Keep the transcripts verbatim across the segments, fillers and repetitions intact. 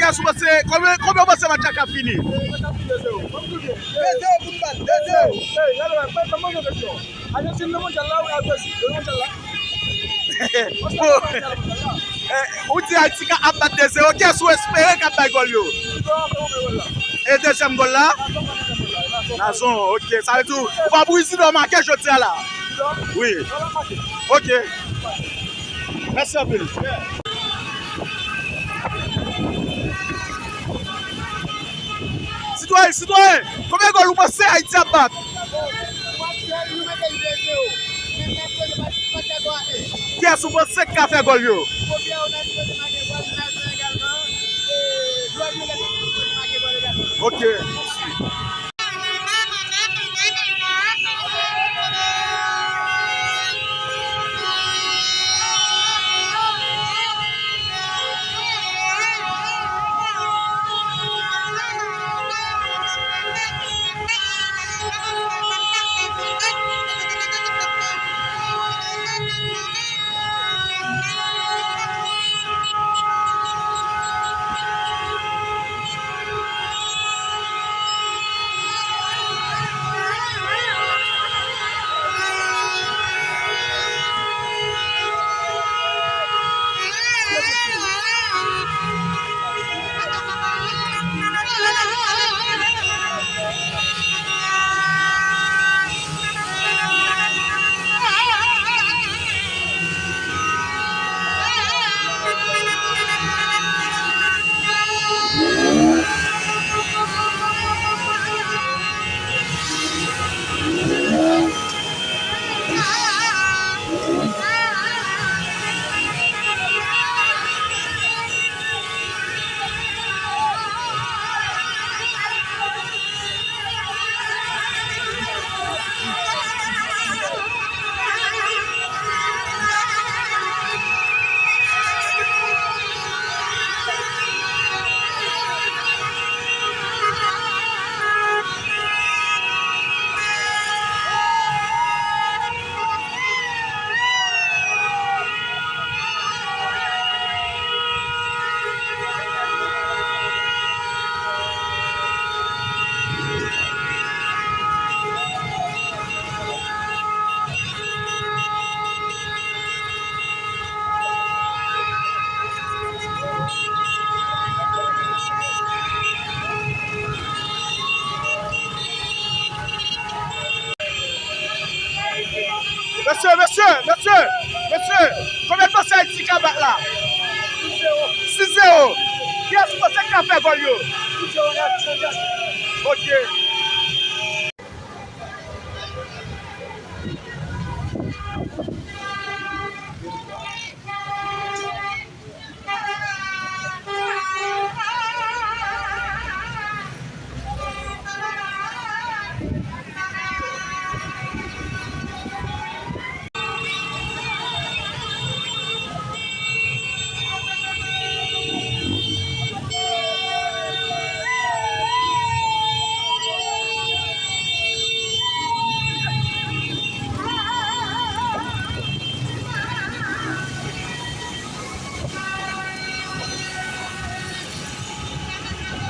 Kiyès ou panse, konbyen, konbyen ou panse match la ka fini? De zewo pou n bat, de zewo. Ajantin nan mondyal la, wi, Ajantin nan mondyal la. Bon. Eh, ou di Ayiti ka ap bat de zewo, kiyès ou espere k ap bay gòl yo? E dezyèm gòl la? Nazon, ok. Sa vle di ou pa pou Isidò make jodi a la? Wi. Ok. Mèsi anpil. Sitwayen, sitwayen, konbyen gòl ou panse Ayiti ap bat? Kiyès ou panse k ka fè gòl yo? Ok. Mesye, mesye, mesye, mesye, konbyen w panse Ayiti ka bat la? Sis zewo. Kiyès ou panse ki ka fè gòl yo? Ok.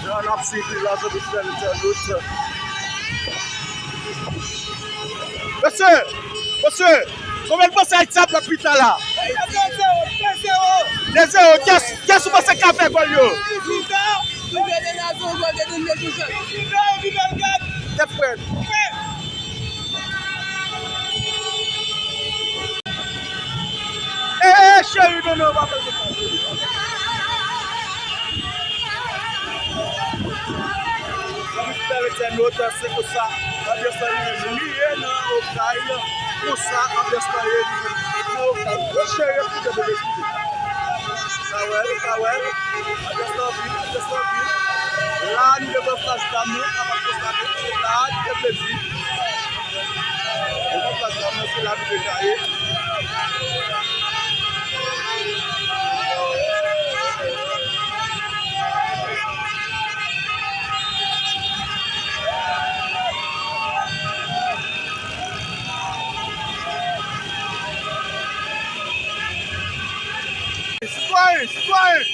Jan n ap swiv li la, sou Mister Little Root. Mesye, mesye, konbyen w panse Ayiti ap pran pita la? De zewo, de zewo. De zewo, kiyès, kiyès ou panse k ka fè gòl yo? Tèt frèt. Eh, eh, cheri, non, non, pa fè l konsa. Zanmi fidèl entènot, se konsa anbyans lan li menm li ye nan Okay. Konsa anbyans lan ye li menm nan Okay. Wi, cheri, eskize, bebe, eskize. Ou ka wè l, ou ka wè l. Anbyans lan anpil, anbyans lan anpil. La, nou devan plas dam nan, ou kapab konstate, se la nou te plezi. Devan plas dam nan, se la nou deja ye. Sitwayen, sitwayen!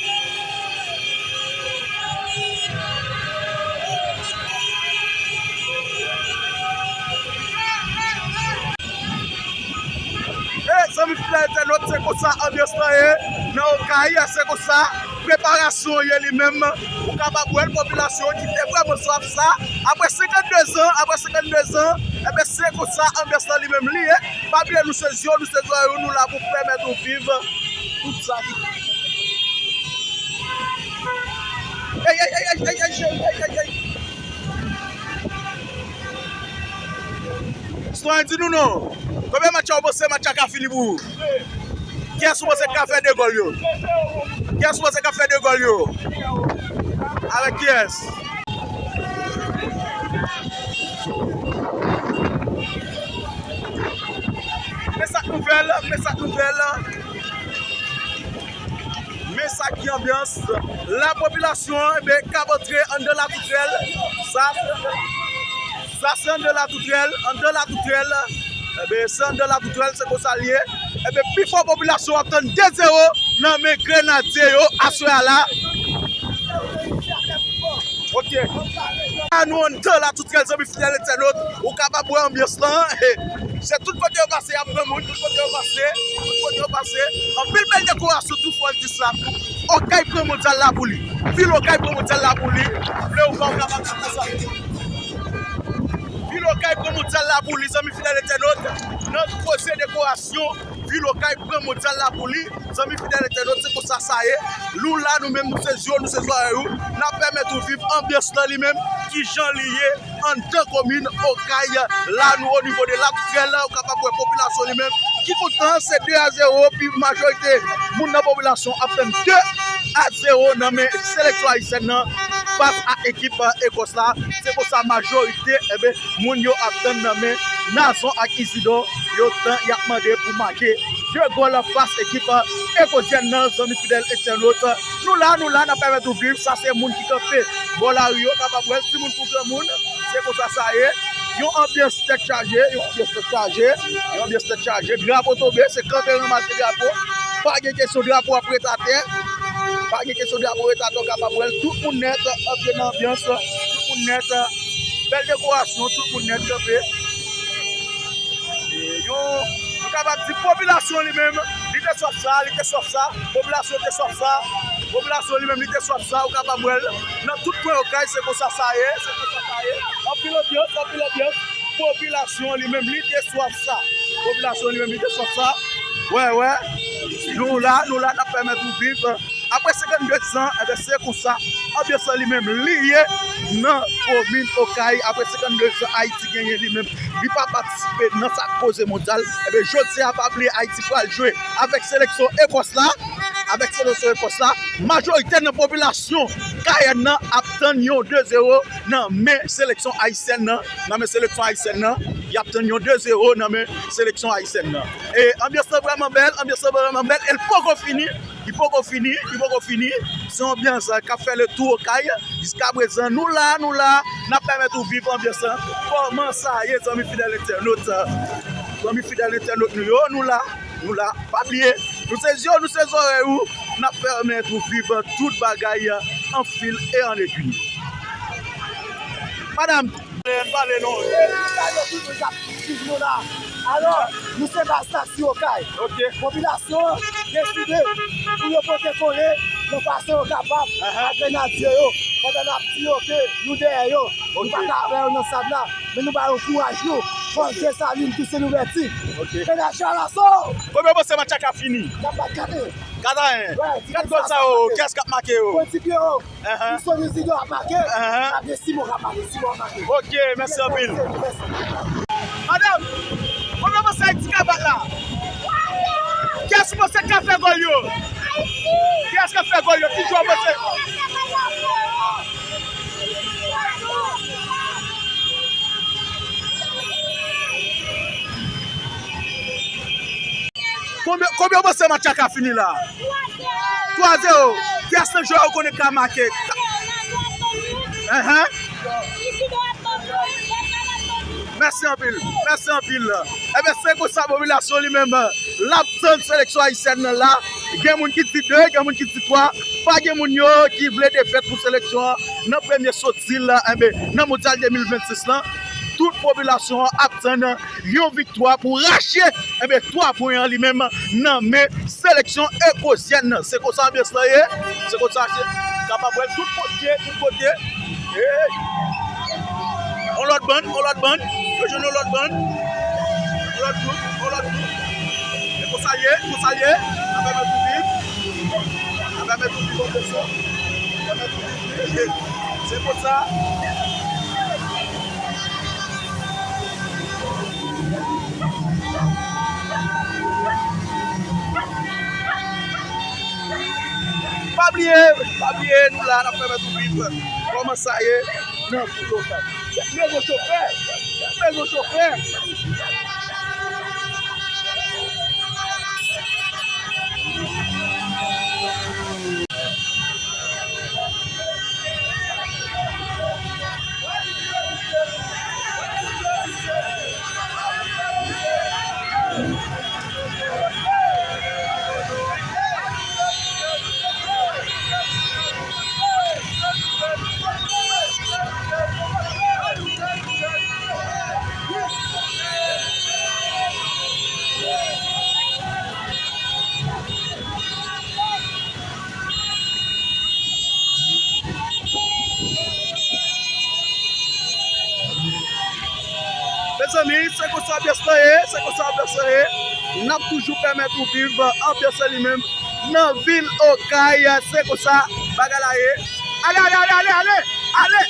Zanmi fidèl entènot, se konsa anbyans lan ye nan Okay, se konsa preparasyon ye li menm. Ou kapab wè l, popilasyon ki te vrèman swaf sa. Apre senkanndezan, apre senkanndezan, enben se konsa anbyans lan li menm li ye. Pa bliye, nou se zye w, nou se zòrèy ou, nou la pou pèmèt ou viv tout sa ki. Ey, ey, ey, ey, ey, ey, cheri, ey, ey, ey. Sitwayen, di nou non. Konbyen match ou panse match la ka fini pou ou? Kiyès ou panse k ka fè de gòl yo? Kiyès ou panse k ap fè de gòl yo? Avèk kiyès? Men sa k nouvèl, men sa k nouvèl. Men sa ki anbyans. La popilasyon, enben, k ap antre anndan Latoutrèl. Sa, sa se anndan Latoutrèl, anndan Latoutrèl. Enben, se anndan Latoutrèl, se konsa l ye. Enben, pifò popilasyon ap tann de zewo nan men Grenadye yo aswè a la. Ok. A nou anndan Latoutrèl, zanmi fidèl entènot, ou kapab wè anbyans lan. Se tout kote yo pase, y ap pran moun, tout kote yo pase, tout kote yo pase. Anpil bèl dekorasyon tou, fò n di sa tou. Okay pran mondyal la pou li. Vil Okay pran mondyal la pou li. Vle ou pa, ou kapab di sa. Vil Okay pran mondyal la pou li, zanmi fidèl entènot. Nan koze dekorasyon, Vil Okay pran mondyal la pou li. Zanmi fidèl entènot, se konsa sa ye. Nou la, nou menm, nou se zye w, nou se zòrèy ou. N ap pèmèt ou viv anbyans lan li menm, kijan li ye anndan komin Okay la. Nou o nivo de Latoutrèl la, ou kapab wè popilasyon li menm ki kontan, se de a zewo, pi majorite moun nan popilasyon ap tann de a zewo nan men seleksyon ayisyèn nan fas a ekip Ekòs la. Se konsa majorite, enben, moun yo ap tann nan men Nazon ak Isidò, yo tan y ap mande pou make de gòl fas ekip ekodyèn nan, zanmi fidèl entènot. Nou la, nou la, n ap pèmèt ou viv. Sa se moun ki kanpe bò lari yo, kapab wè l, timoun kou granmoun. Se konsa sa ye. Yon anbyans tèt chaje, yon anbyans tèt chaje, yon anbyans tèt chaje. Drapo tonbe, se kanpe ranmase drapo. Pa gen kesyon, drapo ap ret atè. Pa gen kesyon, drapo ret atè, w kapab wè l. Tout moun nèt antre nan anbyans. Tout moun nèt. Bèl dekorasyon, tout moun nèt kanpe. E, yo, nou kapab di popilasyon li menm, li te swaf sa, li te swaf sa, popilasyon te swaf sa, popilasyon li menm, li te swaf sa, ou kapab wè l. Nan tout kwen Okay, se konsa sa ye, se konsa sa ye. Anpil anbyans, anpil anbyans. Popilasyon li menm, li te swaf sa. Popilasyon li menm, li te swaf sa. Wè, wè. Nou la, nou la, n ap pèmèt ou viv. Apre senkanndezan, enben, se konsa, anbyans lan li menm, li ye nan komin Okay. Apre senkanndezan, Ayiti genyen li menm, li pa patisipe nan sa k poze mondyal. Enben, jodi a, pa bliye, Ayiti pral jwe avèk seleksyon Ekòs la. Avèk seleksyon Ekòs la, majorite nan popilasyon Kayèn nan ap tann yon de zewo nan men seleksyon ayisyèn nan. Nan men seleksyon ayisyèn nan, y ap tann yon de zewo nan men seleksyon ayisyèn nan. E anbyans lan vrèman bèl, anbyans lan vrèman bèl, e l poko fini. Li poko fini, li poko fini. Se yon anbyans k ap fè le tou Okay. Jiskaprezan, nou la, nou la, n ap pèmèt ou viv anbyans lan. Kòman sa ye, zanmi fidèl entènot? Zanmi fidèl entènot nou yo, nou la, nou la. Pa bliye, nou se zye w, nou se zòrèy ou. N ap pèmèt ou viv tout bagay an fil e an egwi. Madanm, ann pale non. Alò, nou se baz taksi Okay. Ok. Popilasyon an deside pou yo pote kole nan pase yo kapab a Grenadye yo. Pandan n ap di yo ke nou dèyè yo, nou pa ka avè yo nan stad la, men nou ba yo kouraj nou. Fòs Desalin, Piscine Louverture. Ok. Grenadye Alaso! Konbyen w panse match la ka fini? N ap bat kat a en. Kat a en. Kat gòl sa yo, kiyès k ap make yo? Petit Pierrot. Ahan. Piscine Louverture ap make. Ahan. Ap gen Simon k ap make, Simon ap make. Ok, mèsi anpil. Mèsi. Madanm, konbyen w panse Ayiti ka bat la? Kiyès ou panse k ka fè gòl yo? Kiyès k ap fè gòl yo? Ki jwè w panse? Konbyen, konbyen w panse match la ka fini la? Twa zewo. Kiyès nan jwè w konnen ka make? Ahan. Mèsi anpil. Mèsi anpil. Enben, se konsa popilasyon li menm, l ap tann seleksyon ayisyèn nan la. Gen moun ki di de, gen moun ki di twa. Pa gen moun yo ki vle defèt pou seleksyon an nan premye soti l, enben, nan Mondyal de mil vennsis lan. tout popilasyon an ap tann yon viktwa pou rache, enben, twa pwen an li menm nan men seleksyon ekozyèn nan. Se konsa anbyans lan ye, se konsa se. Kapab wè l tout kote, tout kote. Hey! On lòt bann, on lòt bann. Yo jwenn on lòt bann. On lòt gwoup, on lòt gwoup. E konsa l ye, konsa l ye. N ap pèmèt ou viv. N ap pèmèt ou viv on pèsòn. N ap pèmèt ou viv. Se konsa. Pa bliye, pa bliye, nou la, n ap pèmèt ou viv kòman sa ye nan vil Okay. Mezon chofè, mezon chofè. Mezanmi, se konsa anbyans lan ye, se konsa anbyans lan ye. N ap toujou pèmèt ou viv anbyans lan li menm nan vil Okay, se konsa bagay la ye. Ale, ale, ale, ale, ale, ale!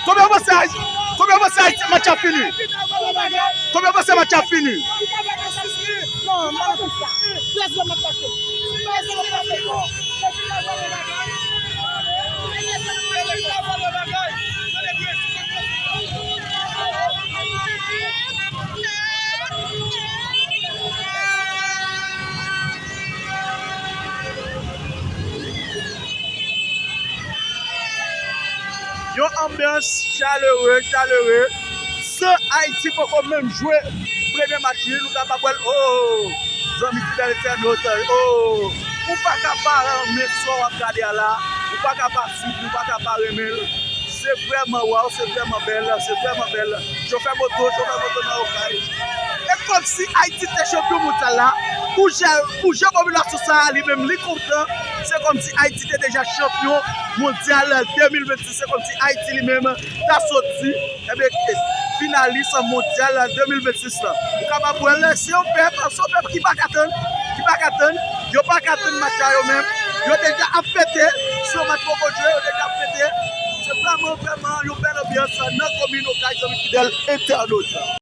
Konbyen w panse, konbyen w panse Ayiti match la fini? Konbyen w panse match la fini? Yon anbyans chalere, chalere. San Ayiti poko menm jwe premye match li, nou kapab wè l. Oh, zanmi fidèl entènot, oh, ou pa ka pa renmen sa w ap gade a la, ou pa ka pa swiv li, ou pa ka pa renmen l. Se vrèman waw, se vrèman bèl, se vrèman bèl. Chofè moto, chofè moto nan Okay. E kòmsi Ayiti te chanpyon mondyal la, pou jan, pou jan popilasyon sa a li menm li kontan, se kòmsi Ayiti te deja chanpyon mondyal de mil vennsis, se kòmsi Ayiti li menm ta soti, enben, finalis mondyal de mil vennsis la. Ou kapab wè l, se yon pèp, se yon pèp ki pa ka tann, ki pa ka tann, yo pa ka tann match la yo menm, yo deja ap fete, se yon match poko jwe, yo deja ap fete. Se vrèman, vrèman yon bèl anbyans nan komin Okay, zanmi fidèl entènot.